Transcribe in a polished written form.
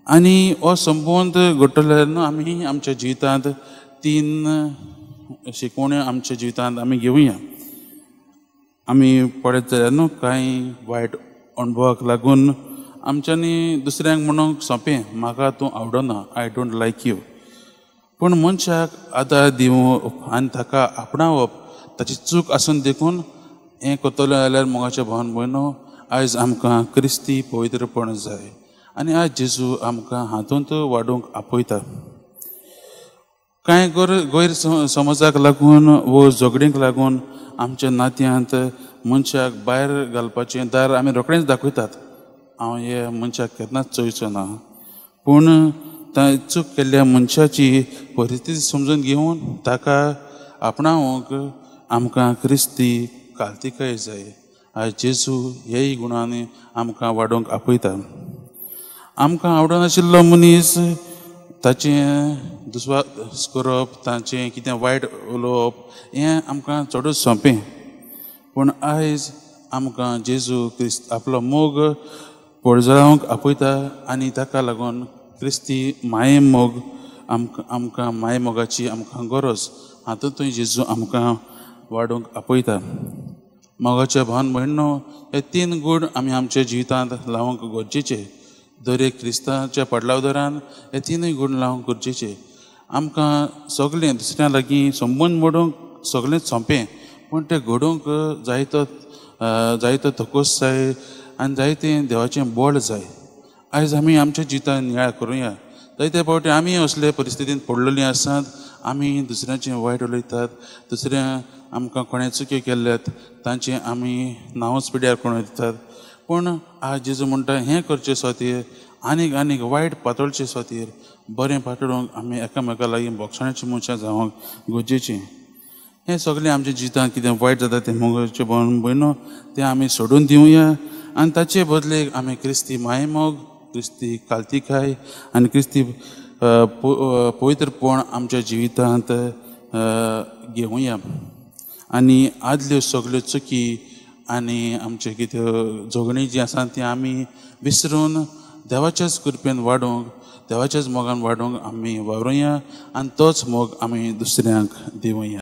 आनी हो संबंद घडटलो न्हू आमी आमच्या जिवितांत तीन शिकवण्यो आमच्या जिवितांत आमी घेवया. आमी पळयत जाल्यार न्हू कांय वायट अणभवाक लागून आमच्यांनी दुसऱ्यांक म्हणूंक सोंपें, म्हाका तूं आवडना, I don't like you. पूण मनशाक आदार दिवप आनी ताका आपणावप ताची चूक आसून देखून हें करतलें जाल्यार मोगाच्या भावन भयणो आयज आमकां क्रिस्ती पवित्रपण जाय आनी आयज जेजू आमकां हातूंत वाडोवंक आपयता. कांय गैर समजाक लागून वो झगडींक लागून आमच्या नात्यांत मनशाक भायर घालपाचें दार आमी रोखडेंच दाखयतात, हांव हे मनशाक केन्नाच चोयचो ना. पूण चूक केल्ल्या मनशाची परिस्थिती समजून घेवन ताका आपणावंक आमकां क्रिस्ती काल्तिकाय जाय. आयज जेजू हेय गुणांनी आमकां वाडोवंक आपयता. आमकां आवडनाशिल्लो मनीस ताचें दुस्वास करप, ताचें कितें वायट उलोवप हें आमकां चडूच सोंपें. पूण आयज आमकां जेजू क्रिस्त आपलो मोग पळजावंक आपयता आनी ताका लागून क्रिस्ती माये मोग आमकां आमकां माये मोगाची आमकां गरज हातूंतूय जेजू आमकां वाडोवंक आपयता. मोगाच्या भावन भयणो हे तीन गूण आमी आमच्या जिवितांत लावंक गरजेचे. दर एक क्रिस्ताच्या पडलावदरान हे तिनूय गूण लावंक गरजेचे. आमकां सगळें दुसऱ्यां लागीं संबंद मोडूंक सगळेंच सोंपें, पूण तें घडोवंक जायतो जायतो थकोस जाय आनी जायतें देवाचें बळ जाय. आयज आमी आमच्या जिवितांत नियाळ करुया. जायते फावटी आमी असले परिस्थितींत पडलेलीं आसात, आमी दुसऱ्यांचें वायट उलयतात, दुसऱ्या आमकां कोणें चुक्यो केल्ल्यात तांचें आमी नांवच पिड्यार कोण दितात. पूण आज जेजू म्हणटा हें करचें स्वातीर आनीक आनीक वायट पातळचे स्वातीर बरें पातळोवंक आमी एकामेका लागीं बोगसाण्याची मनशां जावंक गरजेचें. हें सगळें आमच्या जिवितांत कितें वायट जाता तें मोगाचें भावन भयणो तें आमी सोडून दिवया आनी ताचे बदलेक आमी क्रिस्ती मायमोग, क्रिस्ती काल्तिकाय आनी क्रिस्ती पवित्रपण आमच्या जिवितांत घेवया आनी आदल्यो सगळ्यो चुकी आनी आमचे कितें झगडीं जीं आसा तीं आमी विसरून देवाच्याच कृपेन वाडोवंक, देवाच्याच मोगान वाडोवंक आमी वावरुया आनी तोच मोग आमी दुसऱ्यांक दिवया.